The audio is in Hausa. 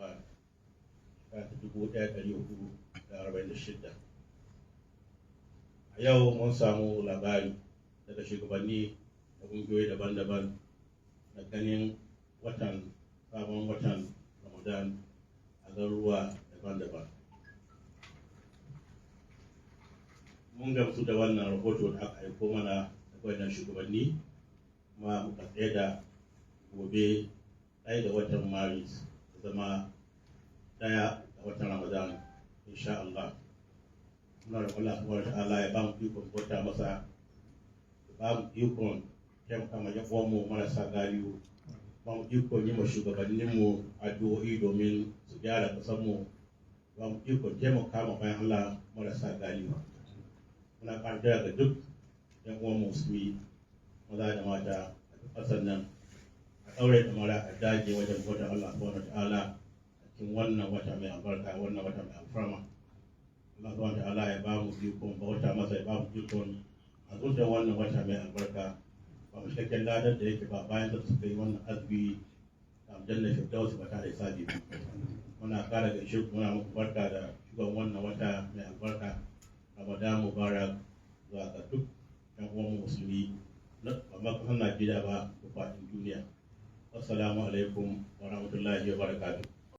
Sha'ban, shekara ta 1446. A yau mun samu labari daga shugabanni da ƙungiyoyi daban-daban na ganin watan, sabon watan Ramadan a garuruwa daban-daban. Mun gamsu da wannan rahoto da aka aiko mana daga wannan shugabanni, kuma muka tsaye da gobe 1 ga watan Maris zama 1 ga watan Ramadan, insha Allah. Muna roƙon Allah subhanahu wa ta'ala ya ba mu ikon bauta masa, ya ba mu ikon taimaka ma ƴan uwanmu marasa galihu, ba mu ikon yi ma shugabanninmu addu'o'i domin su gyara ƙasarmu, ba mu ikon taimaka ma bayin Allah marasa galihu. Muna ƙara kira ga duk ƴan uwanmu musulmi maza da mata a duk ƙasar nan, a ɗaure ɗamara, a dage wajen bautar Allah subhanahu wa ta'ala a cikin wannan wata mai albarka, wannan wata mai alfarma. Allah subhanahu wa ta'ala ya ba mu ikon bauta masa, ya ba mu ikon azumtar wannan wata mai albarka, ba mu cikakken ladar da yake ba bayan da suka yi wannan azumi a aljanna firdausi ba tare da hisabi ba. Muna ƙara gaishe ku, muna muku barka da shigon wannan wata mai albarka. Ramadan Mubarak zuwa ga duk ƴan uwan musulmi na ba ma ƙasar Najeriya ba, da faɗin duniya. Assalamu alaikum wa rahmatullahi wa barakatuh.